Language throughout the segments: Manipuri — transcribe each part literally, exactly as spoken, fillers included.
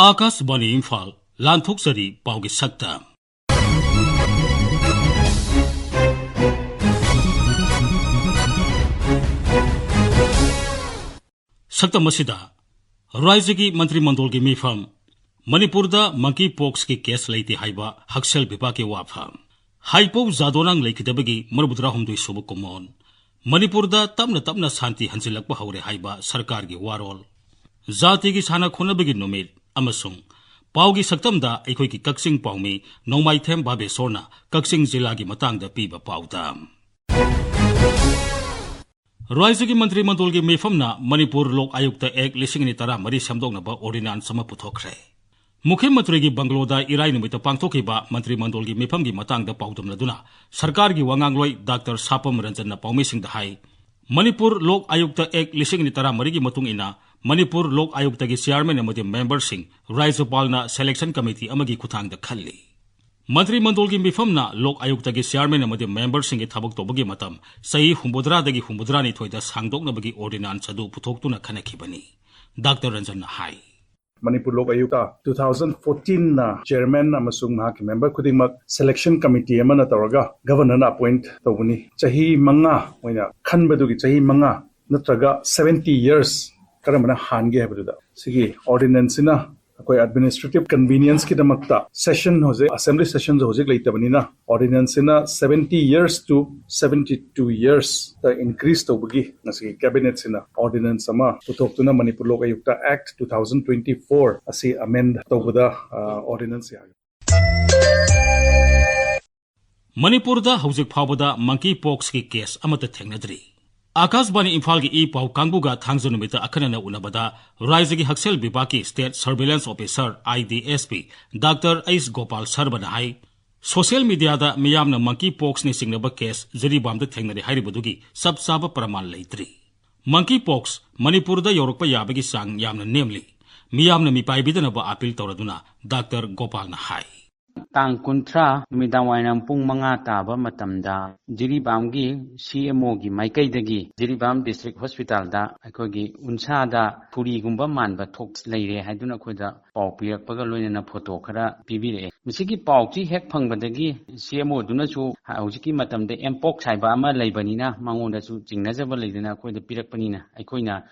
ꯑꯥꯀꯥꯁꯕꯥꯅꯤ ꯏꯝꯐꯥꯜ, ꯂꯥꯟꯊꯣꯛꯆꯔꯤ ꯄꯥꯎꯒꯤ ꯁꯛꯇꯝ꯫ ꯁꯛꯇꯝ ꯑꯁꯤꯗ ꯔꯥꯖ꯭ꯌꯒꯤ ꯃꯟꯇ꯭ꯔꯤ ꯃꯟꯗꯜꯒꯤ ꯃꯤꯐꯝ, ꯃꯅꯤꯄꯨꯔꯗ monkey poxꯀꯤ case ꯂꯩꯇꯦ ꯍꯥꯏꯕ ꯍꯛꯁꯦꯜ ꯕꯤꯚꯥꯒꯀꯤ ꯋꯥꯐꯝ, ꯍꯥꯏꯄꯧ ꯖꯥꯗꯣꯅꯥꯡ ꯂꯩꯈꯤꯗꯕꯒꯤ ꯃꯔꯤꯐꯨꯇꯔꯥꯍꯨꯝꯗꯣꯏ ꯁꯨꯕ ꯀꯨꯝꯑꯣꯟ, ꯃꯅꯤꯄꯨꯔꯗ ꯇꯞꯅ ꯇꯞꯅ ꯁꯥꯟꯇꯤ ꯍꯟꯖꯤꯜꯂꯛꯄ ꯍꯧꯔꯦ ꯍꯥꯏꯕ ꯁꯔꯀꯥꯔꯒꯤ ꯋꯥꯔꯣꯜ, ꯖꯥꯇꯤꯒꯤ ꯁꯥꯟꯅ ꯈꯣꯠꯅꯕꯒꯤ ꯅꯨꯃꯤꯠ ꯑꯃꯁꯨꯡ ꯄꯥꯎꯒꯤ ꯁꯛꯇꯝꯗ ꯑꯩꯈꯣꯏꯒꯤ ꯀꯛꯆꯤꯡ ꯄꯥꯎꯃꯤ ꯅꯣꯡꯃꯥꯏꯊꯦꯝ ꯕꯥꯕꯦꯁꯣꯔꯅ ꯀꯛꯆꯤꯡ ꯖꯤꯂꯥꯒꯤ ꯃꯇꯥꯡꯗ ꯄꯤꯕ ꯄꯥꯎꯗꯝ꯫ ꯔꯥꯖ꯭ꯌꯒꯤ ꯃꯟꯇ꯭ꯔꯤ ꯃꯟꯗꯜꯒꯤ ꯃꯤꯐꯝꯅ ꯃꯅꯤꯄꯨꯔ ꯂꯣꯛ ꯑꯥꯌꯨꯛꯇ ꯑꯦꯛ ꯂꯤꯁꯤꯡ ꯑꯅꯤ ꯇꯔꯥꯃꯔꯤ ꯁꯦꯝꯗꯣꯛꯅꯕ ordinance ꯑꯃ ꯄꯨꯊꯣꯛꯈ꯭ꯔꯦ꯫ ꯃꯨꯈ꯭ꯌ ꯃꯟꯇ꯭ꯔꯤꯒꯤ ꯕꯪꯒꯂꯣꯗ ꯏꯔꯥꯏ ꯅꯨꯃꯤꯠꯇ ꯄꯥꯡꯊꯣꯛꯈꯤꯕ ꯃꯟꯇ꯭ꯔꯤ ꯃꯟꯗꯜꯒꯤ ꯃꯤꯐꯝꯒꯤ ꯃꯇꯥꯡꯗ ꯄꯥꯎꯗꯝꯅꯗꯨꯅ ꯁꯔꯀꯥꯔꯒꯤ ꯋꯥꯉꯥꯡꯂꯣꯏ ꯗꯥꯛꯇꯔ ꯁꯥꯄꯝ ꯔꯟꯖꯟꯅ ꯄꯥꯎꯃꯤꯁꯤꯡꯗ ꯍꯥꯏ, ꯃꯅꯤꯄꯨꯔ ꯂꯣꯛ ꯑꯥꯌꯨꯛꯇ ꯑꯦꯛ ꯂꯤꯁꯤꯡ ꯑꯅꯤ ꯇꯔꯥꯃꯔꯤꯒꯤ ꯃꯇꯨꯡ ꯏꯟꯅ ꯃꯅꯤꯄꯨꯔ ꯂꯣꯛ ꯑꯥꯌꯨꯛꯇꯒꯤ chairman ꯑꯃꯗꯤ memberꯁꯤꯡ ꯔꯥꯖ꯭ꯌꯄꯥꯜꯅ selection committee ꯑꯃꯒꯤ ꯈꯨꯠꯊꯥꯡꯗ ꯈꯜꯂꯤ꯫ ꯃꯟꯇ꯭ꯔꯤ ꯃꯟꯗꯜꯒꯤ ꯃꯤꯐꯝꯅ ꯂꯣꯛ ꯑꯥꯌꯨꯛꯇꯒꯤ chairman ꯑꯃꯗꯤ memberꯁꯤꯡꯒꯤ ꯊꯕꯛ ꯇꯧꯕꯒꯤ ꯃꯇꯝ ꯆꯍꯤ ꯍꯨꯝꯐꯨꯇꯔꯥꯗꯒꯤ ꯍꯨꯝꯐꯨꯇꯔꯥꯅꯤꯊꯣꯏꯗ ꯁꯥꯡꯗꯣꯛꯅꯕꯒꯤ ordinance ꯑꯗꯨ ꯄꯨꯊꯣꯛꯇꯨꯅ ꯈꯟꯅꯈꯤꯕꯅꯤ꯫ ꯗꯥꯛꯇꯔ ꯔꯟꯖꯟꯅ ꯍꯥꯏ, Manipur Lok ꯑꯥꯌꯨꯛꯇ two thousand fourteen ꯅ chairman ꯑꯃꯁꯨꯡ ꯃꯍꯥꯛꯀꯤ member ꯈꯨꯗꯤꯡꯃꯛ selection committee ꯑꯃꯅ ꯇꯧꯔꯒ governorꯅ appoint ꯇꯧꯕꯅꯤ꯫ ꯆꯍꯤ ꯃꯉꯥ ꯑꯣꯏꯅ ꯈꯟꯕꯗꯨꯒꯤ ꯆꯍꯤ ꯃꯉꯥ ꯅꯠꯇ꯭ꯔꯒ seventy years ꯀꯔꯝꯕꯅ ꯍꯥꯟꯒꯦ ꯍꯥꯏꯕꯗꯨꯗ ꯁꯤꯒꯤ ordinanceꯁꯤꯅ ꯑꯩꯈꯣꯏ administrative convenienceꯀꯤꯗꯃꯛꯇ session ꯍꯧꯖꯤꯛ assembly sessionꯁꯨ ꯍꯧꯖꯤꯛ ꯂꯩꯇꯕꯅꯤꯅ ordinanceꯁꯤꯅ seventy years to seventy two yearsꯇ increase ꯇꯧꯕꯒꯤ ꯉꯁꯤꯒꯤ cabinetꯁꯤꯅ ordinance ꯑꯃ ꯄꯨꯊꯣꯛꯇꯨꯅ Manipur Lok ꯑꯥꯌꯨꯛꯇ Act two thousand twenty four ꯑꯁꯤ amend ꯇꯧꯕꯗ, ꯑ, ordinance ꯌꯥꯔꯤ꯫ ꯃꯅꯤꯄꯨꯔꯗ ꯍꯧꯖꯤꯛ ꯐꯥꯎꯕꯗ monkey poxꯀꯤ case ꯑꯃꯠꯇ ꯊꯦꯡꯅꯗ꯭ꯔꯤ꯫ ꯑꯥꯀꯥꯁꯕꯥꯅꯤ ꯏꯝꯐꯥꯜꯒꯤ ꯏ ꯄꯥꯎ ꯀꯥꯡꯕꯨꯒ ꯊꯥꯡꯖ ꯅꯨꯃꯤꯠꯇ ꯑꯈꯟꯅꯅ ꯎꯅꯕꯗ ꯔꯥꯖ꯭ꯌꯒꯤ ꯍꯛꯁꯦꯜ ꯕꯤꯚꯥꯒꯀꯤ state surveillance officer, IDSP, doctor H Gopal ꯁꯔꯃꯅ ꯍꯥꯏ, social mediaꯗ ꯃꯤꯌꯥꯝꯅ monkey poxꯅ ꯆꯤꯡꯅꯕ case ꯖꯤꯔꯤꯕꯥꯝꯗ ꯊꯦꯡꯅꯔꯦ ꯍꯥꯏꯔꯤꯕꯗꯨꯒꯤ ꯆꯞ ꯆꯥꯕ ꯄ꯭ꯔꯃꯥꯟ ꯂꯩꯇ꯭ꯔꯤ꯫ Monkey pox ꯃꯅꯤꯄꯨꯔꯗ ꯌꯧꯔꯛꯄ ꯌꯥꯕꯒꯤ ꯆꯥꯡ ꯌꯥꯝꯅ ꯅꯦꯝꯂꯤ꯫ ꯃꯤꯌꯥꯝꯅ ꯃꯤꯄꯥꯏꯕꯤꯗꯅꯕ appeal ꯇꯧꯔꯗꯨꯅ ꯗꯥꯛꯇꯔ ꯒꯣꯄꯥꯜꯅ ꯍꯥꯏ꯫ ꯇꯥꯡ ꯀꯨꯟꯊ꯭ꯔꯥ ꯅꯨꯃꯤꯗꯥꯡ ꯋꯥꯏꯔꯝ ꯄꯨꯡ ꯃꯉꯥ ꯇꯥꯕ ꯃꯇꯝꯗ ꯖꯤꯔꯤꯕꯥꯝꯒꯤ ꯁꯤ ꯑꯦꯝ ꯑꯣꯒꯤ ꯃꯥꯏꯀꯩꯗꯒꯤ ꯖꯤꯔꯤꯕꯥꯝ ꯗꯤꯁꯇ꯭ꯔꯤꯛ ꯍꯣꯁꯄꯤꯇꯥꯜꯗ ꯑꯩꯈꯣꯏꯒꯤ ꯎꯟꯁꯥꯗ ꯐꯨꯔꯤꯒꯨꯝꯕ ꯃꯥꯟꯕ ꯊꯣꯛ ꯂꯩꯔꯦ ꯍꯥꯏꯗꯨꯅ ꯑꯩꯈꯣꯏꯗ ꯄꯥꯎ ꯄꯤꯔꯛꯄꯒ ꯂꯣꯏꯅꯅ ꯐꯣꯇꯣ ꯈꯔ ꯄꯤꯕꯤꯔꯛꯑꯦ꯫ ꯃꯁꯤꯒꯤ ꯄꯥꯎꯁꯤ ꯍꯦꯛ ꯐꯪꯕꯗꯒꯤ ꯁꯤ ꯑꯦꯝ ꯑꯣꯗꯨꯅꯁꯨ ꯍꯧꯖꯤꯛꯀꯤ ꯃꯇꯝꯗ ꯑꯦꯝꯄꯣꯛꯁ ꯍꯥꯏꯕ ꯑꯃ ꯂꯩꯕꯅꯤꯅ ꯃꯉꯣꯟꯗꯁꯨ ꯆꯤꯡꯅꯖꯕ ꯂꯩꯗꯅ ꯑꯩꯈꯣꯏꯗ ꯄꯤꯔꯛꯄꯅꯤꯅ ꯑꯩꯈꯣꯏꯅ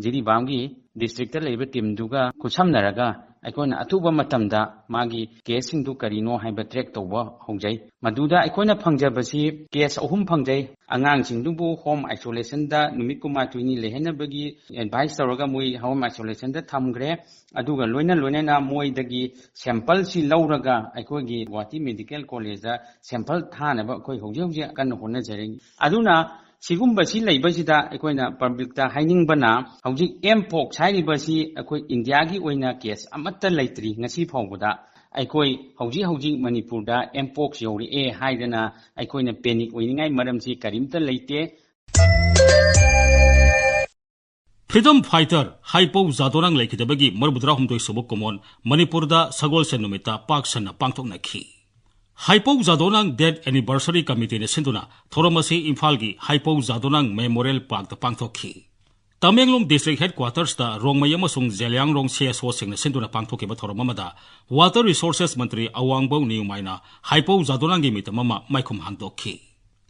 ꯖꯤꯔꯤꯕꯥꯝꯒꯤ ꯗꯤꯁꯇ꯭ꯔꯤꯛꯇ ꯂꯩꯕ ꯇꯤꯝꯗꯨꯒ ꯈꯨꯠꯁꯝꯅꯔꯒ ꯑꯩꯈꯣꯏꯅ ꯑꯊꯨꯕ ꯃꯇꯝꯗ ꯃꯥꯒꯤ ꯀꯦꯁꯁꯤꯡꯗꯨ ꯀꯔꯤꯅꯣ ꯍꯥꯏꯕ ꯇ꯭ꯔꯦꯛ ꯇꯧꯕ ꯍꯧꯖꯩ꯫ ꯃꯗꯨꯗ ꯑꯩꯈꯣꯏꯅ ꯐꯪꯖꯕꯁꯤ ꯀꯦꯁ ꯑꯍꯨꯝ ꯐꯪꯖꯩ꯫ ꯑꯉꯥꯡꯁꯤꯡꯗꯨꯕꯨ ꯍꯣꯝ ꯑꯥꯏꯁꯣꯂꯦꯁꯟꯗ ꯅꯨꯃꯤꯠ ꯀꯨꯟꯃꯥꯊꯣꯏꯅꯤ ꯂꯩꯍꯟꯅꯕꯒꯤ ꯑꯦꯗꯚꯥꯏꯁ ꯇꯧꯔꯒ ꯃꯣꯏ ꯍꯣꯝ ꯑꯥꯏꯁꯣꯂꯦꯁꯟꯗ ꯊꯝꯈ꯭ꯔꯦ꯫ ꯑꯗꯨꯒ ꯂꯣꯏꯅ ꯂꯣꯏꯅꯅ ꯃꯣꯏꯗꯒꯤ ꯁꯦꯝꯄꯜꯁꯤ ꯂꯧꯔꯒ ꯑꯩꯈꯣꯏꯒꯤ ꯒꯨꯋꯥꯍꯥꯇꯤ ꯃꯦꯗꯤꯀꯦꯜ ꯀꯣꯂꯦꯖꯇ ꯁꯦꯝꯄꯜ ꯊꯥꯅꯕ ꯑꯩꯈꯣꯏ ꯍꯧꯖꯤꯛ ꯍꯧꯖꯤꯛ ꯀꯟꯅ ꯍꯣꯠꯅꯖꯔꯤ꯫ ꯑꯗꯨꯅ ꯁꯤꯒꯨꯝꯕꯁꯤ ꯂꯩꯕꯁꯤꯗ ꯑꯩꯈꯣꯏꯅ ꯄꯕ꯭ꯂꯤꯛꯇ ꯍꯥꯏꯅꯤꯡꯕꯅ, ꯍꯧꯖꯤꯛ ꯑꯦꯝꯄꯣꯛꯁ ꯍꯥꯏꯔꯤꯕꯁꯤ ꯑꯩꯈꯣꯏ ꯏꯟꯗꯤꯌꯥꯒꯤ ꯑꯣꯏꯅ ꯀꯦꯁ ꯑꯃꯠꯇ ꯂꯩꯇ꯭ꯔꯤ ꯉꯁꯤ ꯐꯥꯎꯕꯗ꯫ ꯑꯩꯈꯣꯏ ꯍꯧꯖꯤꯛ ꯍꯧꯖꯤꯛ ꯃꯅꯤꯄꯨꯔꯗ ꯑꯦꯝꯄꯣꯛꯁ ꯌꯧꯔꯛꯑꯦ ꯍꯥꯏꯗꯅ ꯑꯩꯈꯣꯏꯅ ꯄꯦꯅꯤꯛ ꯑꯣꯏꯅꯤꯡꯉꯥꯏ ꯃꯔꯝꯁꯤ ꯀꯔꯤꯝꯇ ꯂꯩꯇꯦ꯫ Freedom fighter ꯍꯥꯏꯄꯧ ꯖꯥꯗꯣꯅꯥꯡ ꯂꯩꯈꯤꯗꯕꯒꯤ ꯃꯔꯤꯐꯨꯇꯔꯥꯍꯨꯝꯗꯣꯏ ꯁꯨꯕ ꯀꯨꯝꯑꯣꯟ ꯃꯅꯤꯄꯨꯔꯗ ꯁꯒꯣꯜꯁꯦꯟ ꯅꯨꯃꯤꯠꯇ ꯄꯥꯛ ꯁꯟꯅ ꯄꯥꯡꯊꯣꯛꯅꯈꯤ꯫ ꯍꯥꯏꯄꯧ ꯖꯥꯗꯣꯅꯥꯡ Death Anniversary Committeeꯅ ꯁꯤꯟꯗꯨꯅ ꯊꯧꯔꯝ ꯑꯁꯤ ꯏꯝꯐꯥꯜꯒꯤ ꯍꯥꯏꯄꯧ ꯖꯥꯗꯣꯅꯥꯡ Memorial Parkꯇ ꯄꯥꯡꯊꯣꯛꯈꯤ꯫ ꯇꯃꯦꯡꯂꯣꯡ District Headquartersꯇ ꯔꯣꯡꯃꯩ ꯑꯃꯁꯨꯡ ꯖꯦꯂꯤꯌꯥꯡꯔꯣꯡ ꯁꯤ ꯑꯦꯁ ꯑꯣꯁꯤꯡꯅ ꯁꯤꯟꯗꯨꯅ ꯄꯥꯡꯊꯣꯛꯈꯤꯕ ꯊꯧꯔꯝ ꯑꯃꯗ Water Resources ꯃꯟꯇ꯭ꯔꯤ ꯑꯋꯥꯡꯕꯧ ꯅꯤꯌꯨꯃꯥꯏꯅ ꯍꯥꯏꯄꯧ ꯖꯥꯗꯣꯅꯥꯡꯒꯤ ꯃꯤꯇꯝ ꯑꯃ ꯃꯥꯏꯈꯨꯝ ꯍꯥꯡꯗꯣꯛꯈꯤ꯫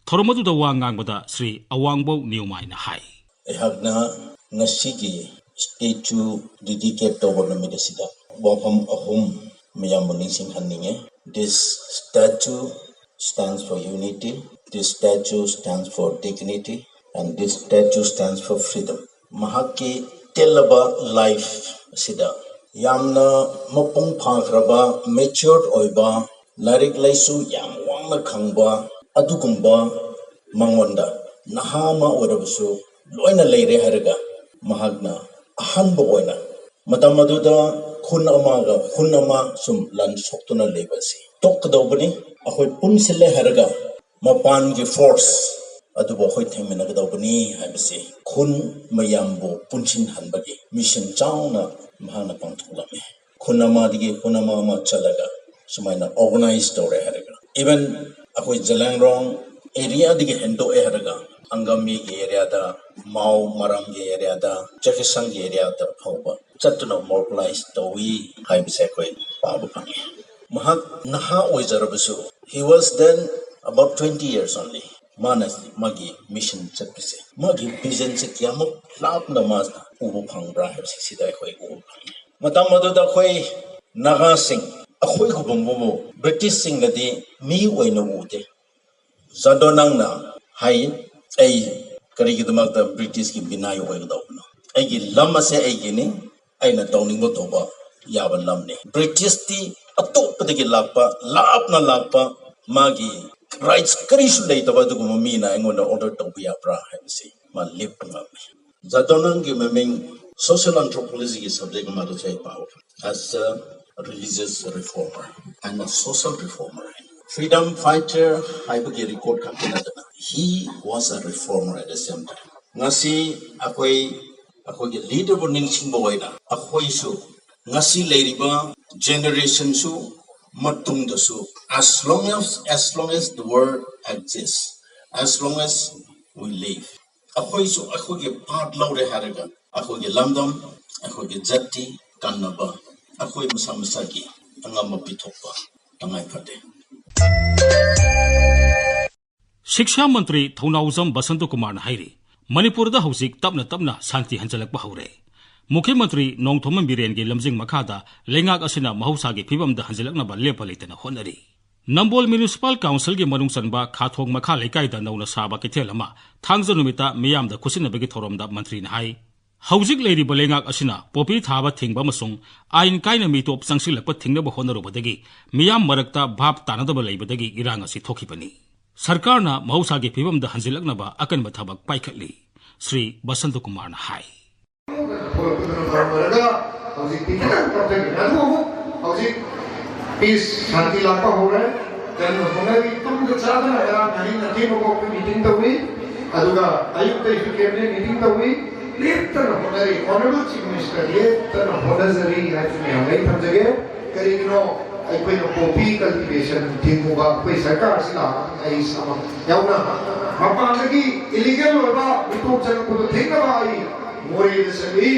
ꯊꯧꯔꯝ ꯑꯗꯨꯗ ꯋꯥ ꯉꯥꯡꯕꯗ ꯁ꯭ꯔꯤ ꯑꯋꯥꯡꯕꯧ ꯅꯤꯌꯨꯃꯥꯏꯅ ꯍꯥꯏ꯫ ꯑꯩꯍꯥꯛꯅ ꯉꯁꯤꯒꯤ statue dedicate ꯇꯧꯕ ꯅꯨꯃꯤꯠ ꯑꯁꯤꯗ ꯋꯥꯐꯝ ꯑꯍꯨꯝ ꯃꯌꯥꯝꯕꯨ ꯅꯤꯡꯁꯤꯡꯍꯟꯅꯤꯡꯉꯦ꯫ This statue stands for unity, this statue stands for dignity, and this statue stands for freedom. ꯃꯍꯥꯛꯀꯤ ꯇꯦꯜꯂꯕ life ꯑꯁꯤꯗ ꯌꯥꯝꯅ ꯃꯄꯨꯡ ꯐꯥꯈ꯭ꯔꯕ, matured ꯑꯣꯏꯕ, ꯂꯥꯏꯔꯤꯛ ꯂꯥꯏꯁꯨ ꯌꯥꯝ ꯋꯥꯡꯅ ꯈꯪꯕ ꯑꯗꯨꯒꯨꯝꯕ ꯃꯉꯣꯟꯗ ꯅꯍꯥ ꯑꯃ ꯑꯣꯏꯔꯕꯁꯨ ꯂꯣꯏꯅ ꯂꯩꯔꯦ ꯍꯥꯏꯔꯒ ꯃꯍꯥꯛꯅ ꯑꯍꯥꯟꯕ ꯑꯣꯏꯅ ꯃꯇꯝ ꯑꯗꯨꯗ ꯈꯨꯟ ꯑꯃꯒ ꯈꯨꯟ ꯑꯃ ꯁꯨꯝ ꯂꯥꯟ ꯁꯣꯛꯇꯨꯅ ꯂꯩꯕ ꯑꯁꯤ ꯇꯣꯛꯀꯗꯧꯕꯅꯤ꯫ ꯑꯩꯈꯣꯏ ꯄꯨꯟꯁꯤꯜꯂꯦ ꯍꯥꯏꯔꯒ ꯃꯄꯥꯟꯒꯤ force ꯑꯗꯨꯕꯨ ꯑꯩꯈꯣꯏ ꯊꯦꯡꯃꯤꯟꯅꯒꯗꯧꯕꯅꯤ ꯍꯥꯏꯕꯁꯤ ꯈꯨꯟ ꯃꯌꯥꯝꯕꯨ ꯄꯨꯟꯁꯤꯟꯍꯟꯕꯒꯤ mission ꯆꯥꯎꯅ ꯃꯍꯥꯛꯅ ꯄꯥꯡꯊꯣꯛꯂꯝꯃꯤ꯫ ꯈꯨꯟ ꯑꯃꯗꯒꯤ ꯈꯨꯟ ꯑꯃ ꯑꯃ ꯆꯠꯂꯒ ꯁꯨꯃꯥꯏꯅ ꯑꯣꯔꯒꯅꯥꯏꯖ ꯇꯧꯔꯦ ꯍꯥꯏꯔꯒ, ꯏꯚꯟ ꯑꯩꯈꯣꯏ ꯖꯂꯥꯡꯔꯣꯡ ꯑꯦꯔꯤꯌꯥꯗꯒꯤ ꯍꯦꯟꯗꯣꯛꯑꯦ ꯍꯥꯏꯔꯒ, ꯑꯪꯒꯥꯃꯤꯒꯤ ꯑꯦꯔꯤꯌꯥꯗ, ꯃꯥꯎ ꯃꯔꯥꯝꯒꯤ ꯑꯦꯔꯤꯌꯥꯗ, ꯆꯥꯛꯈꯦꯁꯪꯒꯤ ꯑꯦꯔꯤꯌꯥꯗ ꯐꯥꯎꯕ ꯆꯠꯇꯨꯅ ꯃꯣꯕꯤꯂꯥꯏꯖ ꯇꯧꯏ ꯍꯥꯏꯕꯁꯦ ꯑꯩꯈꯣꯏ ꯄꯥꯕ ꯐꯪꯉꯤ꯫ ꯃꯍꯥꯛ ꯅꯍꯥ ꯑꯣꯏꯖꯔꯕꯁꯨ, he was then about twenty years only, ꯃꯥꯅ ꯃꯥꯒꯤ ꯃꯤꯁꯟ ꯆꯠꯄꯁꯦ, ꯃꯥꯒꯤ ꯚꯤꯖꯟꯁꯦ ꯀꯌꯥꯃꯨꯛ ꯂꯥꯞꯅ ꯃꯥꯅ ꯎꯕ ꯐꯪꯕ꯭ꯔꯥ ꯍꯥꯏꯕꯁꯦ ꯁꯤꯗ ꯑꯩꯈꯣꯏ ꯎꯕ ꯐꯪꯉꯤ꯫ ꯃꯇꯝ ꯑꯗꯨꯗ ꯑꯩꯈꯣꯏ ꯅꯥꯒꯥꯁꯤꯡ, ꯑꯩꯈꯣꯏꯒꯨꯝꯕꯕꯨ ꯕ꯭ꯔꯤꯇꯤꯁꯁꯤꯡꯅꯗꯤ ꯃꯤ ꯑꯣꯏꯅ ꯎꯗꯦ꯫ ꯖꯥꯗꯣꯅꯪꯅ ꯍꯥꯏ, "ꯑꯩ ꯀꯔꯤꯒꯤꯗꯃꯛꯇ ꯕ꯭ꯔꯤꯇꯤꯁꯀꯤ ꯃꯤꯅꯥꯏ ꯑꯣꯏꯒꯗꯧꯕꯅꯣ? ꯑꯩꯒꯤ ꯂꯝ ꯑꯁꯦ ꯑꯩꯒꯤꯅꯤ, ꯑꯩꯅ ꯇꯧꯅꯤꯡꯕ ꯇꯧꯕ ꯌꯥꯕ ꯂꯝꯅꯤ꯫ ꯕ꯭ꯔꯤꯇꯤꯁꯇꯤ ꯑꯇꯣꯞꯄꯗꯒꯤ ꯂꯥꯛꯄ, ꯂꯥꯞꯅ ꯂꯥꯛꯄ, ꯃꯥꯒꯤ ꯔꯥꯏꯠꯁ ꯀꯔꯤꯁꯨ ꯂꯩꯇꯕ ꯑꯗꯨꯒꯨꯝꯕ ꯃꯤꯅ ꯑꯩꯉꯣꯟꯗ ꯑꯣꯔꯗꯔ ꯇꯧꯕ ꯌꯥꯕ꯭ꯔꯥ?" ꯍꯥꯏꯕꯁꯤ ꯃꯥ ꯂꯦꯞꯄ ꯉꯝꯃꯤ꯫ ꯖꯥꯗꯣꯅꯪꯒꯤ ꯃꯃꯤꯡ social anthropology ꯒꯤ subject ꯑꯃꯗꯁꯨ ꯑꯩ ꯄꯥꯕ ꯐꯪꯉꯤ, as a religious reformer and a social reformer꯫ Freedom fighter ꯍꯥꯏꯕꯒꯤ ꯔꯦꯀꯣꯔꯗ ꯈꯛꯇ ꯅꯠꯇꯅ, he was a reformer at the same time꯫ ꯉꯁꯤ ꯑꯩꯈꯣꯏ, ꯑꯩꯈꯣꯏꯒꯤ ꯂꯤꯗꯔꯕꯨ ꯅꯤꯡꯁꯤꯡꯕ ꯑꯣꯏꯅ, ꯑꯩꯈꯣꯏꯁꯨ, ꯉꯁꯤ ꯂꯩꯔꯤꯕ ꯖꯦꯅꯦꯔꯦꯁꯟꯁꯨ, ꯃꯇꯨꯡꯗꯁꯨ, as long as, as long as the world exists, as long as we live, ꯑꯩꯈꯣꯏꯁꯨ ꯑꯩꯈꯣꯏꯒꯤ ꯄꯥꯔꯠ ꯂꯧꯔꯦ ꯍꯥꯏꯔꯒ, ꯑꯩꯈꯣꯏꯒꯤ ꯂꯝꯗꯝ, ꯑꯩꯈꯣꯏꯒꯤ ꯖꯥꯇꯤ ꯀꯟꯅꯕ, ꯑꯩꯈꯣꯏ ꯃꯁꯥ ꯃꯁꯥꯒꯤ ꯑꯉꯝꯕ ꯄꯤꯊꯣꯛꯄ ꯇꯉꯥꯏ ꯐꯗꯦ꯫ ꯁꯤꯛꯁꯥ ꯃꯟꯇ꯭ꯔꯤ ꯊꯧꯅꯥꯎꯖꯝ ꯕꯁꯟꯇ ꯀꯨꯃꯥꯔꯅ ꯍꯥꯏꯔꯤ, ꯃꯅꯤꯄꯨꯔꯗ ꯍꯧꯖꯤꯛ ꯇꯞꯅ ꯇꯞꯅ ꯁꯥꯟꯇꯤ ꯍꯟꯖꯤꯜꯂꯛꯄ ꯍꯧꯔꯦ꯫ ꯃꯨꯈ꯭ꯌ ꯃꯟꯇ꯭ꯔꯤ ꯅꯣꯡꯊꯣꯝꯕꯝ ꯕꯤꯔꯦꯟꯒꯤ ꯂꯝꯖꯤꯡ ꯃꯈꯥꯗ ꯂꯩꯉꯥꯛ ꯑꯁꯤꯅ ꯃꯍꯧꯁꯥꯒꯤ ꯐꯤꯕꯝꯗ ꯍꯟꯖꯤꯜꯂꯛꯅꯕ ꯂꯦꯞꯄ ꯂꯩꯇꯅ ꯍꯣꯠꯅꯔꯤ꯫ ꯅꯝꯕꯣꯜ ꯃ꯭ꯌꯨꯅꯤꯁꯤꯄꯥꯜ ꯀꯥꯎꯟꯁꯤꯜꯒꯤ ꯃꯅꯨꯡ ꯆꯟꯕ ꯈꯥꯊꯣꯡ ꯃꯈꯥ ꯂꯩꯀꯥꯏꯗ ꯅꯧꯅ ꯁꯥꯕ ꯀꯩꯊꯦꯜ ꯑꯃ ꯊꯥꯡꯖ ꯅꯨꯃꯤꯠꯇ ꯃꯤꯌꯥꯝꯗ ꯈꯨꯠꯁꯤꯟꯅꯕꯒꯤ ꯊꯧꯔꯝꯗ ꯃꯟꯇ꯭ꯔꯤꯅ ꯍꯥꯏ, ꯍꯧꯖꯤꯛ ꯂꯩꯔꯤꯕ ꯂꯩꯉꯥꯛ ꯑꯁꯤꯅ ꯄꯣꯄꯤ ꯊꯥꯕ ꯊꯤꯡꯕ ꯑꯃꯁꯨꯡ ꯑꯥꯏꯟ ꯀꯥꯏꯅ ꯃꯤꯇꯣꯞ ꯆꯪꯁꯤꯜꯂꯛꯄ ꯊꯤꯡꯅꯕ ꯍꯣꯠꯅꯔꯨꯕꯗꯒꯤ ꯃꯤꯌꯥꯝ ꯃꯔꯛꯇ ꯚꯥꯞ ꯇꯥꯅꯗꯕ ꯂꯩꯕꯗꯒꯤ ꯏꯔꯥꯡ ꯑꯁꯤ ꯊꯣꯛꯈꯤꯕꯅꯤ꯫ ꯁꯔꯀꯥꯔꯅ ꯃꯍꯧꯁꯥꯒꯤ ꯐꯤꯕꯝꯗ ꯍꯟꯖꯤꯜꯂꯛꯅꯕ ꯑꯀꯟꯕ ꯊꯕꯛ ꯄꯥꯏꯈꯠꯂꯤ, ꯁ꯭ꯔꯤ ꯕꯁꯟꯇ ꯀꯨꯃꯥꯔꯅ ꯍꯥꯏ꯫ ꯊꯣꯛꯂꯛꯄꯗꯨꯅ ꯃꯔꯝ ꯑꯣꯏꯔꯒ ꯍꯧꯖꯤꯛꯇꯤ ꯈꯤꯇꯪ ꯀꯞꯊꯈꯤꯕꯅꯤ꯫ ꯑꯗꯨꯕꯨ ꯍꯧꯖꯤꯛ ꯄꯤꯁ, ꯁꯥꯟꯇꯤ ꯂꯥꯛꯄ ꯍꯧꯔꯦ꯫ ꯀꯟꯅ ꯍꯣꯠꯅꯔꯤ꯫ ꯇꯨꯝꯕ ꯆꯥꯗꯅ ꯉꯔꯥꯡ ꯑꯍꯤꯡ ꯑꯊꯦꯡꯕꯐꯥꯎ ꯑꯩꯈꯣꯏ ꯃꯤꯇꯤꯡ ꯇꯧꯏ꯫ ꯑꯗꯨꯒ ꯑꯌꯨꯛꯇ ꯑꯩꯁꯨ ꯀꯦꯕꯤꯅꯦꯠ ꯃꯤꯇꯤꯡ ꯇꯧꯏ꯫ ꯂꯦꯞꯇꯅ ꯍꯣꯠꯅꯔꯤ꯫ ꯑꯣꯅꯔꯦꯕꯜ ꯆꯤꯐ ꯃꯤꯅꯤꯁꯇꯔ ꯂꯦꯞꯇꯅ ꯍꯣꯠꯅꯖꯔꯤ ꯍꯥꯏꯕꯁꯤ ꯃꯌꯥꯝꯗ ꯑꯩ ꯊꯝꯖꯒꯦ꯫ ꯀꯔꯤꯒꯤꯅꯣ? ꯑꯩꯈꯣꯏꯅ ꯄꯣꯄꯤ ꯀꯜꯇꯤꯚꯦꯁꯟ ꯊꯤꯡꯉꯨꯕ ꯑꯩꯈꯣꯏ ꯁꯔꯀꯥꯔꯁꯤ ꯂꯥꯛꯑꯒ ꯑꯩ ꯏꯁꯥꯃꯛ ꯌꯥꯎꯅ ꯃꯄꯥꯟꯗꯒꯤ ꯏꯂꯤꯒꯦꯜ ꯑꯣꯏꯕ ꯃꯤꯇꯣꯞ ꯆꯪꯉꯛꯄꯗꯨ ꯊꯤꯡꯅꯕ ꯑꯩ ꯃꯣꯔꯦꯗ ꯆꯠꯂꯤ꯫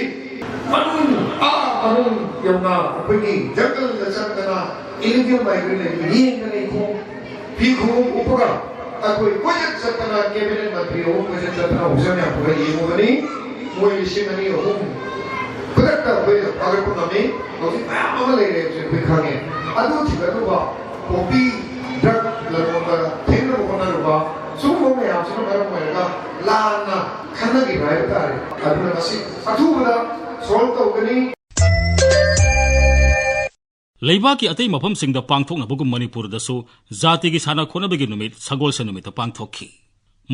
ꯃꯅꯨꯡ, ꯑꯥ ꯃꯅꯨꯡ ꯌꯧꯅ ꯑꯩꯈꯣꯏꯒꯤ ꯖꯪꯒꯜꯗ ꯆꯪꯗꯅ ꯏꯂꯤꯒꯦꯜ ꯃꯥꯏꯒ꯭ꯔꯦꯟ ꯂꯩꯕ ꯌꯦꯡꯗꯅ ꯏꯈꯣꯡ ꯐꯤ ꯈꯣꯡꯎꯞ ꯎꯞꯄꯒ ꯑꯩꯈꯣꯏ ꯀꯣꯏꯆꯠ ꯆꯠꯇꯅ ꯀꯦꯕꯤꯅꯦꯠ ꯃꯟꯇ꯭ꯔꯤ ꯑꯍꯨꯝ ꯀꯣꯏꯆꯠ ꯆꯠꯇꯅ ꯍꯧꯖꯤꯛ ꯃꯌꯥꯝ ꯄꯨꯔ ꯌꯦꯡꯉꯨꯕꯅꯤ꯫ ꯃꯣꯏ ꯂꯤꯁꯤꯡ ꯑꯅꯤ ꯑꯍꯨꯝ ꯈꯨꯗꯛꯇ ꯑꯩꯈꯣꯏ ꯐꯥꯒꯠꯄ ꯉꯝꯃꯤ꯫ ꯍꯧꯖꯤꯛ ꯃꯌꯥꯝ ꯑꯃ ꯂꯩꯔꯦ ꯍꯥꯏꯕꯁꯦ ꯑꯩꯈꯣꯏ ꯈꯪꯉꯦ꯫ ꯑꯗꯨ ꯊꯤꯒꯠꯂꯨꯕ, ꯄꯣꯄꯤ ꯗ꯭ꯔꯒ ꯂꯂꯣꯟꯕ ꯊꯤꯡꯅꯕ ꯍꯣꯠꯅꯔꯨꯕ, ꯁꯤꯒꯨꯝꯕ ꯃꯌꯥꯝꯁꯤꯅ ꯃꯔꯝ ꯑꯣꯏꯔꯒ ꯂꯥꯟꯅ ꯈꯟꯅꯈꯤꯕ ꯍꯥꯏꯕ ꯇꯥꯔꯦ꯫ ꯑꯗꯨꯅ ꯃꯁꯤ ꯑꯊꯨꯕꯗ ꯁꯣꯜꯕ ꯇꯧꯒꯅꯤ꯫ ꯂꯩꯕꯥꯛꯀꯤ ꯑꯇꯩ ꯃꯐꯝꯁꯤꯡꯗ ꯄꯥꯡꯊꯣꯛꯅꯕꯒꯨꯝ ꯃꯅꯤꯄꯨꯔꯗꯁꯨ ꯖꯥꯇꯤꯒꯤ ꯁꯥꯟꯅ ꯈꯣꯠꯅꯕꯒꯤ ꯅꯨꯃꯤꯠ ꯁꯒꯣꯜꯁꯦꯟ ꯅꯨꯃꯤꯠꯇ ꯄꯥꯡꯊꯣꯛꯈꯤ꯫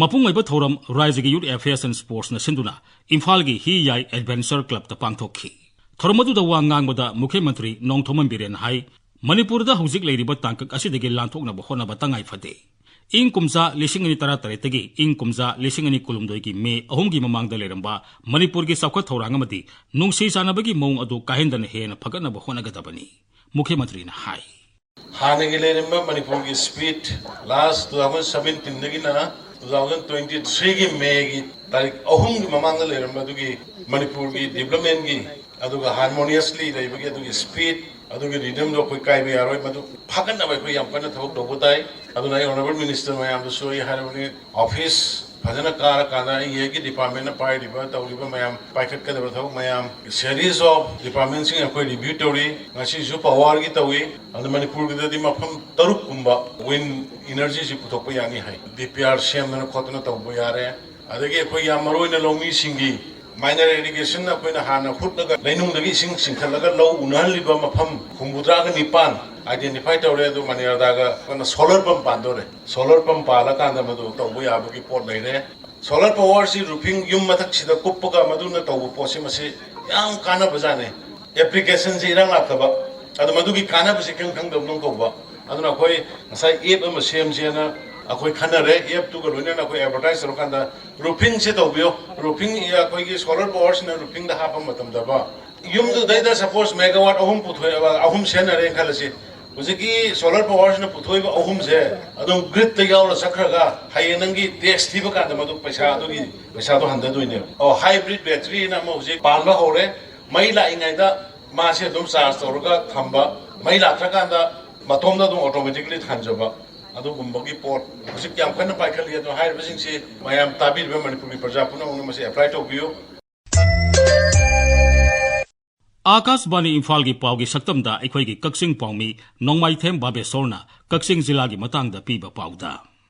ꯃꯄꯨꯡ ꯑꯣꯏꯕ ꯊꯧꯔꯝ ꯔꯥꯏꯖꯒꯤ Youth Affairs and Sportsꯅ ꯁꯤꯟꯗꯨꯅ ꯏꯝꯐꯥꯜꯒꯤ ꯍꯤ ꯌꯥꯏ ꯑꯦꯗꯚꯦꯟꯆꯔ ꯀ꯭ꯂꯕꯇ ꯄꯥꯡꯊꯣꯛꯈꯤ꯫ ꯊꯧꯔꯝ ꯑꯗꯨꯗ ꯋꯥ ꯉꯥꯡꯕꯗ ꯃꯨꯈ꯭ꯌ ꯃꯟꯇ꯭ꯔꯤ ꯅꯣꯡꯊꯣꯝꯕꯝ ꯕꯤꯔꯦꯟ ꯍꯥꯏ, ꯃꯅꯤꯄꯨꯔꯗ ꯍꯧꯖꯤꯛ ꯂꯩꯔꯤꯕ ꯇꯥꯡꯀꯛ ꯑꯁꯤꯗꯒꯤ ꯂꯥꯟꯊꯣꯛꯅꯕ ꯍꯣꯠꯅꯕ ꯇꯉꯥꯏ ꯐꯗꯦ꯫ ꯏꯪ ꯀꯨꯝꯖꯥ ꯂꯤꯁꯤꯡ ꯑꯅꯤ ꯇꯔꯥꯇꯔꯦꯠꯇꯒꯤ ꯏꯪ ꯀꯨꯝꯖꯥ ꯂꯤꯁꯤꯡ ꯑꯅꯤ ꯀꯨꯟꯍꯨꯝꯗꯣꯏꯒꯤ ꯃꯦ ꯑꯍꯨꯝꯒꯤ ꯃꯃꯥꯡꯗ ꯂꯩꯔꯝꯕ ꯃꯅꯤꯄꯨꯔꯒꯤ ꯆꯥꯎꯈꯠ ꯊꯧꯔꯥꯡ ꯑꯃꯗꯤ ꯅꯨꯡꯁꯤ ꯆꯥꯟꯅꯕꯒꯤ ꯃꯑꯣꯡ ꯑꯗꯨ ꯀꯥꯏꯍꯟꯗꯅ ꯍꯦꯟꯅ ꯐꯒꯠꯅꯕ ꯍꯣꯠꯅꯒꯗꯕꯅꯤ꯫ ꯃꯨꯈ꯭ꯌ ꯃꯟꯇ꯭ꯔꯤꯅ ꯍꯥꯏ꯫ ꯍꯥꯟꯅꯒꯤ ꯂꯩꯔꯝꯕ ꯃꯅꯤꯄꯨꯔꯒꯤ ꯁ꯭ꯄꯤꯔꯤꯠ ꯂꯥꯁ ꯇꯨ ꯊꯥꯎꯖꯟ ꯁꯕꯦꯟꯇꯤꯟꯗꯒꯤꯅ ꯇꯨ ꯊꯥꯎꯖꯟ ꯇ꯭ꯋꯦꯟꯇꯤ ꯊ꯭ꯔꯤꯒꯤ ꯃꯦꯒꯤ ꯇꯥꯔꯤꯛ ꯑꯍꯨꯝꯒꯤ ꯃꯃꯥꯡꯗ ꯂꯩꯔꯝꯕ ꯑꯗꯨꯒꯤ ꯃꯅꯤꯄꯨꯔꯒꯤ ꯗꯤꯕ꯭ꯂꯞꯃꯦꯟꯒꯤ ꯑꯗꯨꯒ ꯍꯥꯔꯃꯣꯅꯤꯌꯁꯂꯤ ꯂꯩꯕꯒꯤ ꯑꯗꯨꯒꯤ ꯁ꯭ꯄꯤꯔꯤꯠ ꯑꯗꯨꯒꯤ ꯔꯤꯗꯝꯗꯣ ꯑꯩꯈꯣꯏ ꯀꯥꯏꯕ ꯌꯥꯔꯣꯏ꯫ ꯃꯗꯨ ꯐꯒꯠꯅꯕ ꯑꯩꯈꯣꯏ ꯌꯥꯝ ꯀꯟꯅ ꯊꯕꯛ ꯇꯧꯕ ꯇꯥꯏ꯫ ꯑꯗꯨꯅ ꯑꯩ ꯑꯣꯅꯔꯦꯕꯜ ꯃꯤꯅꯤꯁꯇꯔ ꯃꯌꯥꯝꯗꯁꯨ ꯑꯩ ꯍꯥꯏꯔꯕꯅꯤ, ꯑꯣꯐꯤꯁ ꯐꯖꯅ ꯀꯥꯔꯀꯥꯟꯗ ꯑꯩꯒꯤ ꯑꯩꯒꯤ ꯗꯤꯄꯥꯔꯠꯃꯦꯟꯅ ꯄꯥꯏꯔꯤꯕ ꯇꯧꯔꯤꯕ ꯃꯌꯥꯝ ꯄꯥꯏꯈꯠꯀꯗꯕ ꯊꯕꯛ ꯃꯌꯥꯝ series of departmentꯁꯤꯡ ꯑꯩꯈꯣꯏ ꯔꯤꯚ꯭ꯌꯨ ꯇꯧꯔꯤ꯫ ꯉꯁꯤꯁꯨ ꯄꯋꯥꯔꯒꯤ ꯇꯧꯏ꯫ ꯑꯗꯨ ꯃꯅꯤꯄꯨꯔꯒꯤꯗꯗꯤ ꯃꯐꯝ ꯇꯔꯨꯛ ꯀꯨꯝꯕ ꯋꯤꯟ ꯏꯅꯔꯖꯤꯁꯤ ꯄꯨꯊꯣꯛꯄ ꯌꯥꯅꯤ ꯍꯥꯏ꯫ ꯗꯤꯄꯤꯑꯥꯔ ꯁꯦꯝꯗꯅ ꯈꯣꯠꯇꯅ ꯇꯧꯕ ꯌꯥꯔꯦ꯫ ꯑꯗꯒꯤ ꯑꯩꯈꯣꯏ ꯌꯥꯝ ꯃꯔꯨ ꯑꯣꯏꯅ ꯂꯧꯃꯤꯁꯤꯡꯒꯤ ꯃꯥꯏꯅꯔ ꯏꯔꯤꯒꯦꯁꯟ ꯑꯩꯈꯣꯏꯅ ꯍꯥꯟꯅ ꯍꯨꯠꯂꯒ ꯂꯩꯅꯨꯡꯗꯒꯤ ꯏꯁꯤꯡ ꯆꯤꯡꯈꯠꯂꯒ ꯂꯧ ꯎꯅꯍꯜꯂꯤꯕ ꯃꯐꯝ ꯍꯨꯝꯐꯨꯇꯔꯥꯒ ꯅꯤꯄꯥꯟ identify ꯇꯧꯔꯦ꯫ ꯑꯗꯨ ꯃꯅꯤꯔꯗꯥꯒ ꯑꯩꯈꯣꯏꯅ solar pump ꯄꯥꯟꯗꯣꯔꯦ꯫ Solar pump ꯄꯥꯜꯂꯀꯥꯟꯗ ꯃꯗꯨ ꯇꯧꯕ ꯌꯥꯕꯒꯤ ꯄꯣꯠ ꯂꯩꯔꯦ꯫ Solar powerꯁꯤ roofing ꯌꯨꯝ ꯃꯊꯛꯁꯤꯗ ꯀꯨꯞꯄꯒ ꯃꯗꯨꯅ ꯇꯧꯕ ꯄꯣꯠꯁꯤ ꯃꯁꯤ ꯌꯥꯝ ꯀꯥꯟꯅꯕꯖꯥꯠꯅꯤ꯫ ꯑꯦꯄ꯭ꯂꯤꯀꯦꯁꯟꯁꯤ ꯏꯔꯥꯡ ꯂꯥꯛꯇꯕ, ꯑꯗꯣ ꯃꯗꯨꯒꯤ ꯀꯥꯟꯅꯕꯁꯤ ꯈꯤꯇꯪ ꯈꯪꯗꯕꯗꯧ ꯇꯧꯕ꯫ ꯑꯗꯨꯅ ꯑꯩꯈꯣꯏ ꯉꯁꯥꯏ ꯑꯦꯞ ꯑꯃ ꯁꯦꯝꯁꯦꯅ ꯑꯩꯈꯣꯏ ꯈꯟꯅꯔꯦ꯫ ꯑꯦꯞꯇꯨꯒ ꯂꯣꯏꯅꯅ ꯑꯩꯈꯣꯏ ꯑꯦꯗꯚꯔꯇꯥꯏꯁ ꯇꯧꯔꯀꯥꯟꯗ roofingꯁꯦ ꯇꯧꯕꯤꯌꯣ꯫ Roofing ꯑꯩꯈꯣꯏꯒꯤ solar powerꯁꯤꯅ roofingꯗ ꯍꯥꯞꯄ ꯃꯇꯝꯗ ꯀꯣ, ꯌꯨꯝꯗꯨꯗꯩꯗ suppose megawatt ꯑꯍꯨꯝ ꯄꯨꯊꯣꯛꯑꯦꯕ, ꯑꯍꯨꯝ ꯁꯤꯖꯤꯟꯅꯔꯦꯅ ꯈꯜꯂꯁꯤ, ꯍꯧꯖꯤꯛꯀꯤ ꯁꯣꯂꯔ ꯄꯥꯋꯔꯁꯤꯅ ꯄꯨꯊꯣꯛꯏꯕ ꯑꯍꯨꯝꯁꯦ ꯑꯗꯨꯝ ꯒ꯭ꯔꯤꯗꯇ ꯌꯥꯎꯔ ꯆꯠꯈ꯭ꯔꯒ ꯍꯌꯦꯡ ꯅꯪꯒꯤ ꯇꯦꯛꯁ ꯊꯤꯕ ꯀꯥꯟꯗ ꯃꯗꯨ ꯄꯩꯁꯥ, ꯑꯗꯨꯒꯤ ꯄꯩꯁꯥꯗꯣ ꯍꯟꯊꯗꯣꯏꯅꯦꯕ꯫ ꯑꯣ, ꯍꯥꯏꯕ꯭ꯔꯤꯠ ꯕꯦꯇ꯭ꯔꯤꯅ ꯑꯃ ꯍꯧꯖꯤꯛ ꯄꯥꯟꯕ ꯍꯧꯔꯦ꯫ ꯃꯩ ꯂꯥꯛꯏꯉꯩꯗ ꯃꯥꯁꯦ ꯑꯗꯨꯝ ꯆꯥꯔꯖ ꯇꯧꯔꯒ ꯊꯝꯕ, ꯃꯩ ꯂꯥꯛꯇ꯭ꯔꯀꯥꯟꯗ ꯃꯇꯣꯝꯗ ꯑꯗꯨꯝ ꯑꯣꯇꯣꯃꯦꯇꯤꯀꯂꯤ ꯊꯥꯟꯖꯕ, ꯑꯗꯨꯒꯨꯝꯕꯒꯤ ꯄꯣꯠ ꯍꯧꯖꯤꯛ ꯌꯥꯝ ꯀꯟꯅ ꯄꯥꯏꯈꯠꯂꯤ꯫ ꯑꯗꯣ ꯍꯥꯏꯔꯤꯕꯁꯤꯡꯁꯤ ꯃꯌꯥꯝ ꯇꯥꯕꯤꯔꯤꯕ ꯃꯅꯤꯄꯨꯔꯒꯤ ꯄ꯭ꯔꯖꯥ ꯄꯨꯝꯅꯃꯛꯅ ꯃꯁꯤ ꯑꯦꯄ꯭ꯂꯥꯏ ꯇꯧꯕꯤꯌꯨ꯫ ꯑꯥꯀꯥꯁꯕꯥꯅꯤ ꯏꯝꯐꯥꯜꯒꯤ ꯄꯥꯎꯒꯤ ꯁꯛꯇꯝꯗ ꯑꯩꯈꯣꯏꯒꯤ ꯀꯛꯆꯤꯡ ꯄꯥꯎꯃꯤ ꯅꯣꯡꯃꯥꯏꯊꯦꯝ ꯕꯥꯕꯦꯁꯣꯔꯅ ꯀꯛꯆꯤꯡ ꯖꯤꯂꯥꯒꯤ ꯃꯇꯥꯡꯗ ꯄꯤꯕ ꯄꯥꯎꯗ꯫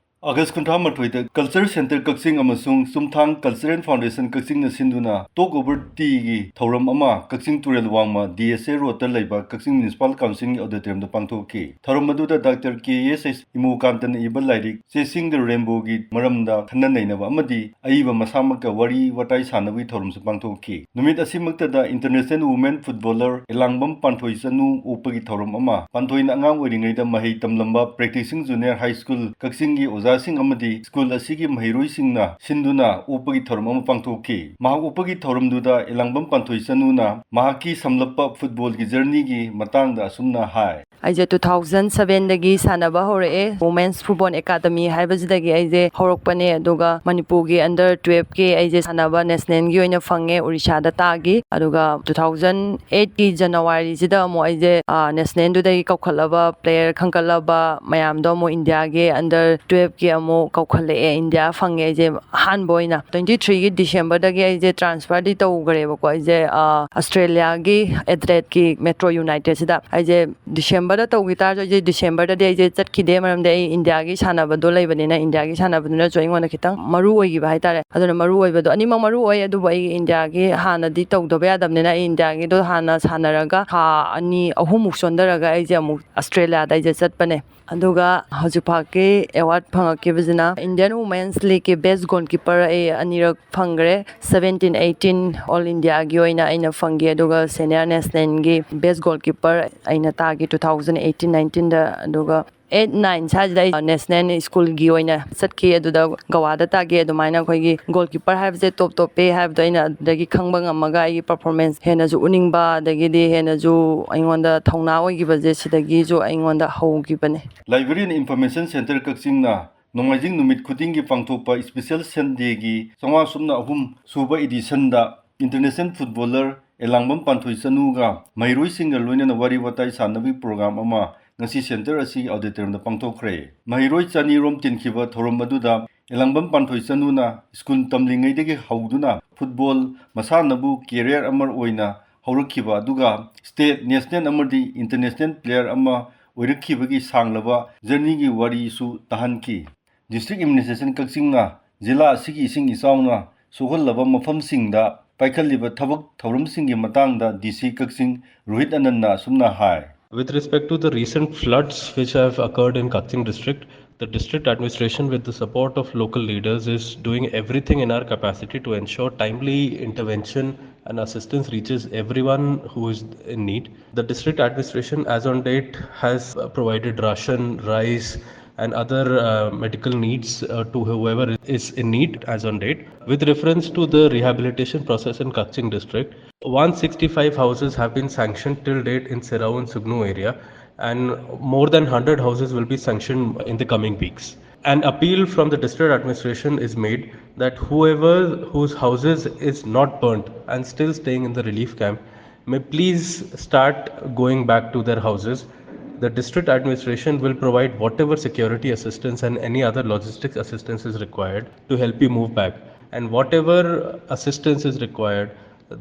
ꯑꯥꯒꯁ ꯀꯨꯟꯊ꯭ꯔꯥ ꯃꯥꯊꯣꯏꯗ ꯀꯜꯆꯔ ꯁꯦꯟꯇꯔ ꯀꯛꯆꯤꯡ ꯑꯃꯁꯨꯡ ꯆꯨꯝꯊꯥꯡ ꯀꯜꯆꯔꯦꯜ ꯐꯥꯎꯟꯗꯦꯁꯟ ꯀꯛꯆꯤꯡꯅ ꯁꯤꯟꯗꯨꯅ ꯇꯣꯛ ꯑꯣꯚꯔ ꯇꯤꯒꯤ ꯊꯧꯔꯝ ꯑꯃ ꯀꯛꯆꯤꯡ ꯇꯨꯔꯦꯜ ꯋꯥꯡꯃ ꯗꯤ ꯑꯦꯁ ꯑꯦ ꯔꯣꯗꯇ ꯂꯩꯕ ꯀꯛꯆꯤꯡ ꯃ꯭ꯌꯨꯅꯤꯁꯤꯄꯥꯜ ꯀꯥꯎꯟꯁꯤꯜꯒꯤ ꯑꯣꯗꯤꯇꯣꯔꯤꯌꯝꯗ ꯄꯥꯡꯊꯣꯛꯈꯤ꯫ ꯊꯧꯔꯝ ꯑꯗꯨꯗ ꯗꯥꯛꯇꯔ ꯀꯦ ꯑꯦꯁ ꯏꯃꯨꯀꯥꯟꯇꯅ ꯏꯕ ꯂꯥꯏꯔꯤꯛ ꯆꯦꯁꯤꯡ ꯗ ꯔꯦꯟꯕꯣꯒꯤ ꯃꯔꯝꯗ ꯈꯟꯅ ꯅꯩꯅꯕ ꯑꯃꯗꯤ ꯑꯏꯕ ꯃꯁꯥꯃꯛꯀ ꯋꯥꯔꯤ ꯋꯥꯇꯥꯏ ꯁꯥꯟꯅꯕꯒꯤ ꯊꯧꯔꯝꯁꯨ ꯄꯥꯡꯊꯣꯛꯈꯤ꯫ ꯅꯨꯃꯤꯠ ꯑꯁꯤꯃꯛꯇꯗ ꯏꯟꯇꯔꯅꯦꯁꯅꯦꯜ ꯋꯨꯃꯦꯟ ꯐꯨꯠꯕꯣꯂꯔ ꯑꯦꯂꯥꯡꯕꯝ ꯄꯥꯟꯊꯣꯏ ꯆꯅꯨ ꯑꯣꯛꯄꯒꯤ ꯊꯧꯔꯝ ꯑꯃ ꯄꯥꯟꯊꯣꯏꯅ ꯑꯉꯥꯡ ꯑꯣꯏꯔꯤꯉꯩꯗ ꯃꯍꯩ ꯇꯝꯂꯝꯕ ꯄ꯭ꯔꯦꯛꯇꯤꯁꯤꯡ ꯖꯨꯅꯤꯌꯔ ꯍꯥꯏ ꯁ꯭ꯀꯨꯜ ꯀꯛꯆꯤꯡꯒꯤ ꯑꯣꯖꯥꯁꯤꯡ ꯑꯃꯗꯤ ꯁ꯭ꯀꯨꯜ ꯑꯁꯤꯒꯤ ꯃꯍꯩꯔꯣꯏꯁꯤꯡꯅ ꯁꯤꯟꯗꯨꯅ ꯑꯣꯛꯄꯒꯤ ꯊꯧꯔꯝ ꯑꯃ ꯄꯥꯡꯊꯣꯛꯈꯤ꯫ ꯃꯍꯥꯛ ꯑꯣꯛꯄꯒꯤ ꯊꯧꯔꯝꯗꯨꯗ ꯑꯦꯂꯥꯡꯕꯝ ꯄꯥꯟꯊꯣꯏ ꯆꯅꯨꯅ ꯃꯍꯥꯛꯀꯤ ꯁꯝꯂꯞꯄ ꯐꯨꯠꯕꯣꯜꯒꯤ ꯖꯔꯅꯤꯒꯤ ꯃꯇꯥꯡꯗ ꯑꯁꯨꯝꯅ ꯍꯥꯏ꯫ ꯑꯩꯁꯦ ꯇꯨ ꯊꯥꯎꯖꯟ ꯁꯕꯦꯟꯗꯒꯤ ꯁꯥꯟꯅꯕ ꯍꯧꯔꯛꯑꯦ꯫ ꯋꯨꯃꯦꯟꯁ ꯐꯨꯠꯕꯣꯜ ꯑꯦꯀꯥꯗꯃꯤ ꯍꯥꯏꯕꯁꯤꯗꯒꯤ ꯑꯩꯁꯦ ꯍꯧꯔꯛꯄꯅꯦ꯫ ꯑꯗꯨꯒ ꯃꯅꯤꯄꯨꯔꯒꯤ ꯑꯟꯗꯔ ꯇꯨꯋꯦꯜꯐꯀꯤ ꯑꯩꯁꯦ ꯁꯥꯟꯅꯕ ꯅꯦꯁꯅꯦꯜꯒꯤ ꯑꯣꯏꯅ ꯐꯪꯉꯦ, ꯎꯔꯤꯁꯥꯗ ꯇꯥꯈꯤ꯫ ꯑꯗꯨꯒ ꯇꯨ ꯊꯥꯎꯖꯟ ꯑꯩꯠꯀꯤ ꯖꯅꯋꯥꯔꯤꯁꯤꯗ ꯑꯃꯨꯛ ꯑꯩꯁꯦ, ꯑ, ꯅꯦꯁꯅꯦꯜꯗꯨꯗꯒꯤ ꯀꯧꯈꯠꯂꯕ ꯄ꯭ꯂꯦꯌꯔ ꯈꯟꯒꯠꯂꯕ ꯃꯌꯥꯝꯗꯣ ꯑꯃꯨꯛ ꯏꯟꯗꯤꯌꯥꯒꯤ ꯑꯟꯗꯔ ꯇꯨꯋꯦꯜꯐꯀꯤ ꯑꯃꯨꯛ ꯀꯧꯈꯠꯂꯛꯑꯦ꯫ ꯏꯟꯗꯤꯌꯥ ꯐꯪꯉꯦ ꯑꯩꯁꯦ ꯑꯍꯥꯟꯕ ꯑꯣꯏꯅ꯫ ꯇ꯭ꯋꯦꯟꯇꯤ ꯊ꯭ꯔꯤꯒꯤ ꯗꯤꯁꯦꯝꯕꯔꯗꯒꯤ ꯑꯩꯁꯦ ꯇ꯭ꯔꯥꯟꯁꯐꯔꯗꯤ ꯇꯧꯈ꯭ꯔꯦꯕꯀꯣ꯫ ꯑꯩꯁꯦ, ꯑ, ꯑꯁꯇ꯭ꯔꯦꯂꯤꯌꯥꯒꯤ ꯑꯦꯗ꯭ꯔꯦꯠꯀꯤ ꯃꯦꯇ꯭ꯔꯣ ꯌꯨꯅꯥꯏꯇꯦꯗꯁꯤꯗ ꯑꯩꯁꯦ ꯗꯤꯁꯦꯝꯕꯔꯗ ꯇꯧꯈꯤ ꯇꯥꯔꯁꯨ, ꯑꯩꯁꯦ ꯗꯤꯁꯦꯝꯕꯔꯗꯗꯤ ꯑꯩꯁꯦ ꯆꯠꯈꯤꯗꯦ꯫ ꯃꯔꯝꯗꯤ ꯑꯩ ꯏꯟꯗꯤꯌꯥꯒꯤ ꯁꯥꯟꯅꯕꯗꯣ ꯂꯩꯕꯅꯤꯅ, ꯏꯟꯗꯤꯌꯥꯒꯤ ꯁꯥꯟꯅꯕꯗꯨꯅꯁꯨ ꯑꯩꯉꯣꯟꯗ ꯈꯤꯇꯪ ꯃꯔꯨ ꯑꯣꯏꯈꯤꯕ ꯍꯥꯏꯇꯥꯔꯦ꯫ ꯑꯗꯨꯅ ꯃꯔꯨ ꯑꯣꯏꯕꯗꯣ, ꯑꯅꯤꯃꯛ ꯃꯔꯨ ꯑꯣꯏ, ꯑꯗꯨꯕꯨ ꯑꯩ ꯏꯟꯗꯤꯌꯥꯒꯤ ꯍꯥꯟꯅꯗꯤ ꯇꯧꯗꯕ ꯌꯥꯗꯕꯅꯤꯅ, ꯑꯩ ꯏꯟꯗꯤꯌꯥꯒꯤꯗꯣ ꯍꯥꯟꯅ ꯁꯥꯟꯅꯔꯒ ꯊꯥ ꯑꯅꯤ ꯑꯍꯨꯝꯃꯨꯛ ꯆꯣꯟꯊꯔꯒ ꯑꯩꯁꯦ ꯑꯃꯨꯛ ꯑꯁꯇ꯭ꯔꯦꯂꯤꯌꯥꯗ ꯑꯩꯁꯦ ꯆꯠꯄꯅꯦ꯫ ꯑꯗꯨꯒ ꯍꯧꯖꯤꯛꯐꯥꯎꯀꯤ ꯑꯦꯋꯥꯔꯗ ꯐꯪꯉꯛꯈꯤꯕꯁꯤꯅ ꯏꯟꯗꯤꯌꯟ ꯋꯨꯃꯦꯟꯁ ꯂꯤꯒꯀꯤ ꯕꯦꯁ ꯒꯣꯜꯀꯤꯄꯔ ꯑꯩ ꯑꯅꯤꯔꯛ ꯐꯪꯈ꯭ꯔꯦ꯫ ꯁꯕꯦꯟꯇꯤꯟ ꯑꯩꯠꯇꯤꯟ ꯑꯣꯜ ꯏꯟꯗꯤꯌꯥꯒꯤ ꯑꯣꯏꯅ ꯑꯩꯅ ꯐꯪꯈꯤ, ꯑꯗꯨꯒ ꯁꯦꯅꯤꯌꯔ ꯅꯦꯁꯅꯦꯜꯒꯤ ꯕꯦꯁ ꯒꯣꯜꯀꯤꯄꯔ ꯑꯩꯅ ꯇꯥꯈꯤ ꯇꯨ ꯊꯥꯎꯖꯟ ꯑꯩꯠꯇꯤꯟ ꯅꯥꯏꯟꯇꯤꯟꯗ꯫ ꯑꯗꯨꯒ ꯑꯩꯠ ꯅꯥꯏꯟ ꯁ꯭ꯋꯥꯏꯁꯤꯗ ꯑꯩ ꯅꯦꯁꯅꯦꯜ ꯁ꯭ꯀꯨꯜꯒꯤ ꯑꯣꯏꯅ ꯆꯠꯈꯤ꯫ ꯑꯗꯨꯗ ꯒꯋꯥꯗ ꯇꯥꯒꯦ꯫ ꯑꯗꯨꯃꯥꯏꯅ ꯑꯩꯈꯣꯏꯒꯤ ꯒꯣꯜꯀꯤꯄꯔ ꯍꯥꯏꯕꯁꯦ ꯇꯣꯞ ꯇꯣꯞꯄꯦ ꯍꯥꯏꯕꯗꯣ ꯑꯩꯅ ꯑꯗꯨꯗꯒꯤ ꯈꯪꯕ ꯉꯝꯃꯒ ꯑꯩꯒꯤ ꯄꯔꯐꯣꯔꯃꯦꯟꯁ ꯍꯦꯟꯅꯁꯨ ꯎꯅꯤꯡꯕ, ꯑꯗꯒꯤꯗꯤ ꯍꯦꯟꯅꯁꯨ ꯑꯩꯉꯣꯟꯗ ꯊꯧꯅꯥ ꯑꯣꯏꯈꯤꯕꯁꯦ ꯁꯤꯗꯒꯤꯁꯨ ꯑꯩꯉꯣꯟꯗ ꯍꯧꯈꯤꯕꯅꯦ꯫ Library and Information Centre ꯀꯛꯆꯤꯡꯅ ꯅꯣꯡꯃꯥꯏꯖꯤꯡ ꯅꯨꯃꯤꯠ ꯈꯨꯗꯤꯡꯒꯤ ꯄꯥꯡꯊꯣꯛꯄ ꯏꯁꯄꯤꯁꯦꯜ ꯁꯟꯗꯦꯒꯤ ꯆꯥꯝꯃꯉꯥ ꯁꯨꯞꯅ ꯑꯍꯨꯝ ꯁꯨꯕ ꯏꯗꯤꯁꯟꯗ ꯏꯟꯇꯔꯅꯦꯁꯅꯦꯜ ꯐꯨꯠꯕꯣꯂꯔ ꯑꯦꯂꯥꯡꯕꯝ ꯄꯥꯟꯊꯣꯏ ꯆꯅꯨꯒ ꯃꯍꯩꯔꯣꯏꯁꯤꯡꯒ ꯂꯣꯏꯅꯅ ꯋꯥꯔꯤ ꯋꯥꯇꯥꯏ ꯁꯥꯟꯅꯕꯒꯤ ꯄ꯭ꯔꯣꯒ꯭ꯔꯥꯝ ꯑꯃ ꯉꯁꯤ ꯁꯦꯟꯇꯔ ꯑꯁꯤꯒꯤ ꯑꯣꯗꯤꯇꯣꯔꯤꯌꯝꯗ ꯄꯥꯡꯊꯣꯛꯈ꯭ꯔꯦ꯫ ꯃꯍꯩꯔꯣꯏ ꯆꯅꯤꯔꯣꯝ ꯇꯤꯟꯈꯤꯕ ꯊꯧꯔꯝ ꯑꯗꯨꯗ ꯑꯦꯂꯥꯡꯕꯝ ꯄꯥꯟꯊꯣꯏ ꯆꯅꯨꯅ ꯁ꯭ꯀꯨꯜ ꯇꯝꯂꯤꯉꯩꯗꯒꯤ ꯍꯧꯗꯨꯅ ꯐꯨꯠꯕꯣꯜ ꯃꯁꯥꯟꯅꯕꯨ ꯀꯦꯔꯤꯌꯔ ꯑꯃ ꯑꯣꯏꯅ ꯍꯧꯔꯛꯈꯤꯕ ꯑꯗꯨꯒ ꯁ꯭ꯇꯦꯠ, ꯅꯦꯁꯅꯦꯜ ꯑꯃꯗꯤ ꯏꯟꯇꯔꯅꯦꯁꯅꯦꯜ ꯄ꯭ꯂꯦꯌꯔ ꯑꯃ ꯑꯣꯏꯔꯛꯈꯤꯕꯒꯤ ꯁꯥꯡꯂꯕ ꯖꯔꯅꯤꯒꯤ ꯋꯥꯔꯤꯁꯨ ꯇꯥꯍꯟꯈꯤ꯫ ꯗꯤꯁꯇ꯭ꯔꯤꯛ ꯑꯦꯗꯃꯤꯅꯤꯁꯇ꯭ꯔꯦꯁꯟ ꯀꯛꯆꯤꯡꯅ ꯖꯤꯂꯥ ꯑꯁꯤꯒꯤ ꯏꯁꯤꯡ ꯏꯆꯥꯎꯅ ꯁꯣꯛꯍꯜꯂꯕ ꯃꯐꯝꯁꯤꯡꯗ ꯄꯥꯏꯈꯠꯂꯤꯕ ꯊꯕꯛ ꯊꯧꯔꯝꯁꯤꯡꯒꯤ ꯃꯇꯥꯡꯗ ꯗꯤ ꯁꯤ ꯀꯛꯆꯤꯡ ꯔꯣꯍꯤꯠ ꯑꯅꯟꯅ ꯑꯁꯨꯝꯅ ꯍꯥꯏ꯫ With respect to the recent floods which have occurred in Kakching district, the district administration, with the support of local leaders, is doing everything in our capacity to ensure timely intervention and assistance reaches everyone who is in need. The district administration, as on date, has uh, provided ration, rice, and other uh, medical needs uh, to whoever is in need as on date. With reference to the rehabilitation process in Kakching district, one sixty-five houses have been sanctioned till date in Sirao and Sugnu area, and more than one hundred houses will be sanctioned in the coming weeks. An appeal from the district administration is made that whoever whose houses is not burnt and still staying in the relief camp may please start going back to their houses. The district administration will provide whatever security assistance and any other logistics assistance is required to help you move back. And whatever assistance is required,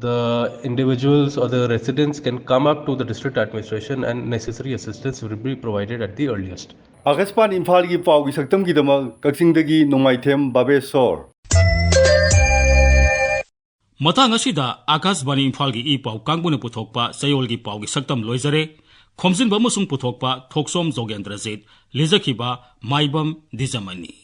the individuals or the residents can come up to the district administration and necessary assistance will be provided at the earliest. ꯑꯥꯀꯥꯁꯕꯥꯅꯤ ꯏꯝꯐꯥꯜꯒꯤ ꯄꯥꯎꯒꯤ ꯁꯛꯇꯝꯒꯤꯗꯃꯛ ꯀꯛꯆꯤꯡꯗꯒꯤ ꯅꯣꯡꯃꯥꯏꯊꯦꯝ ꯕꯥꯕꯦꯁꯣꯔ꯫ ꯃꯇꯥꯡ ꯑꯁꯤꯗ ꯑꯥꯀꯥꯁꯕꯥꯅꯤ ꯏꯝꯐꯥꯜꯒꯤ ꯏ ꯄꯥꯎ ꯀꯥꯡꯕꯨꯅ ꯄꯨꯊꯣꯛꯄ ꯆꯌꯣꯜꯒꯤ ꯄꯥꯎꯒꯤ ꯁꯛꯇꯝ ꯂꯣꯏꯖꯔꯦ꯫ ꯈꯣꯝꯖꯤꯟꯕ ꯑꯃꯁꯨꯡ ꯄꯨꯊꯣꯛꯄ ꯊꯣꯛꯆꯣꯝ ꯖꯣꯒꯦꯟꯗ꯭ꯔꯖꯤꯠ꯫ ꯂꯤꯖꯈꯤꯕ ꯃꯥꯏꯕꯝ ꯗꯤꯖꯃꯅꯤ꯫